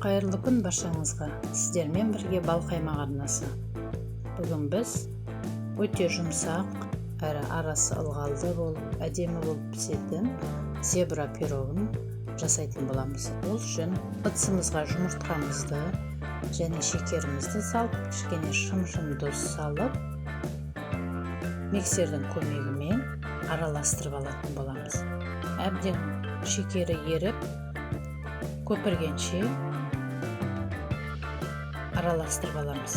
Қайырлы күн баршаңызға. Сіздермен бірге Балқаймақ арнасы. Бүгін біз өте жұмсақ, әрі арасы ылғалды болып, әдемі болып пісетін зебра пирогын жасайтын боламыз. Ол үшін ыдысымызға жұмыртқамызды және шекерімізді салып, кішкене шым-шым тұз салып, миксердің көмегімен араластырып алатын боламыз. Әбден шекері еріп, көпіргенше араластырып аламыз.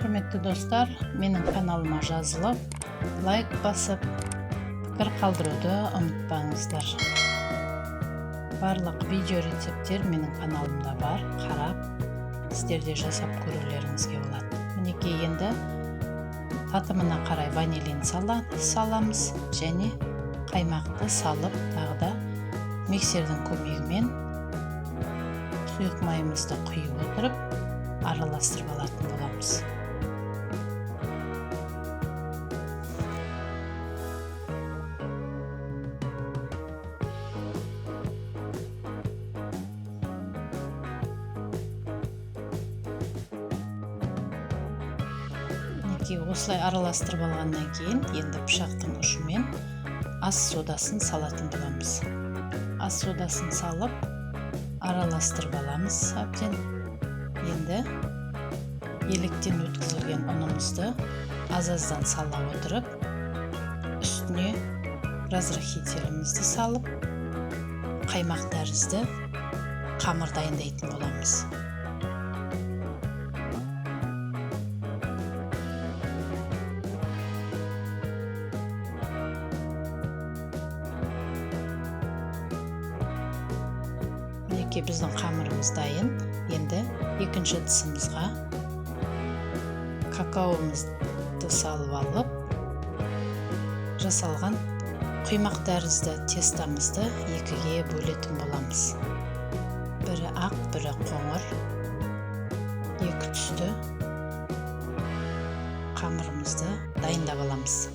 Құрметті достар, менің каналыма жазылып, лайк басып, пікір қалдыруды ұмытпаңыздар. Барлық видео рецепттер менің каналымда бар, қарап, сіздер де жасап көрулеріңізге болады. Мінекей, енді татымына қарай ванилин саламыз және қаймақты салып, тағы да миксердің көмегімен сұйық майымызды құйып отырып, араластырып алатын боламыз. Осылай араластырып алғаннан кейін енді пышақтың ұшымен ас содасын салатын боламыз. Ас содасын салып араластырып аламыз әбден. Енді електен өткізілген ұнымызды аз-аздан сала отырып, үстіне разрыхителімізді салып, қаймақ тәрізді қамыр дайындайтын боламыз. Мінекей, біздің қамырымыз дайын. Енді екінші ыдысымызға какаомызды салып алып, жасалған құймақ тәрізді тестамызды екіге бөлетін боламыз. Бірі ақ, бірі қоңыр, екі түсті қамырымызды дайындап аламыз.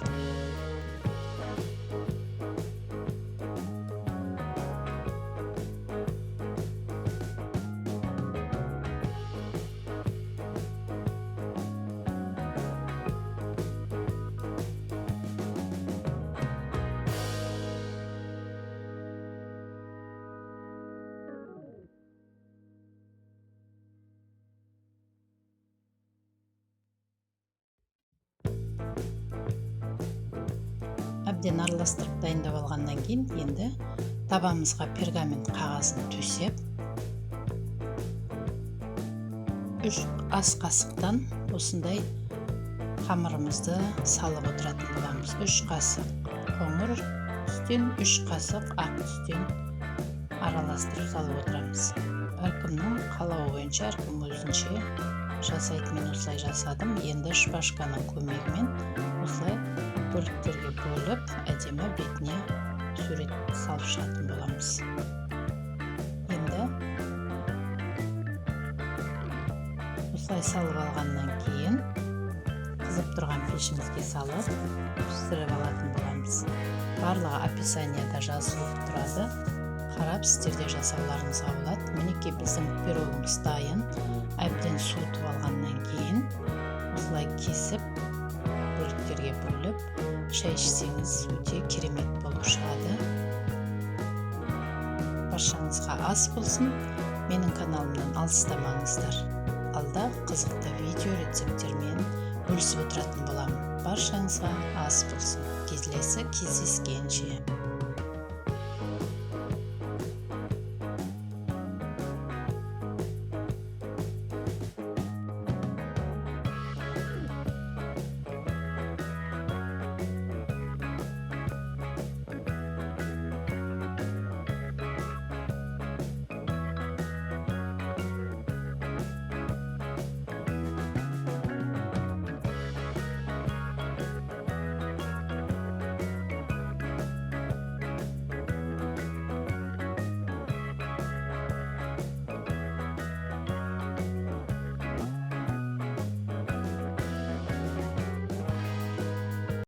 Әбден араластырып дайындап алғаннан кейін енді табамызға пергамент қағазын төсеп, 3 ас қасықтан осындай қамырымызды салып отыратын боламыз. 3 қасық қоңыр түстен, 3 қасық ақ түстен араластырып салып отырамыз. Әркімнің қалауы бойынша, әркім өзінше жасайды. Мен осылай жасадым. Енді шпажканың көмегімен осылай бөліктерге бөліп, әдемі бетіне сурет салып шығатын боламыз. Енді осылай салып алғаннан кейін қызып тұрған пешімізге салып пісіріп алатын боламыз. Барлығы описанияда жазылып тұрады. Қарап сіздер де жасауларыңызға болады. Мінекей, біздің пирогымыз дайын. Әбден суытып алғаннан кейін осылай кесіп, бөліктерге бөліп, шай ішсеңіз өте керемет болып шығады. Баршаңызға ас болсын. Менің каналымнан алыстамаңыздар. Алда қызықты видео рецепттермен бөлісіп отыратын боламын. Баршаңызға ас болсын. Келесі кездескенше.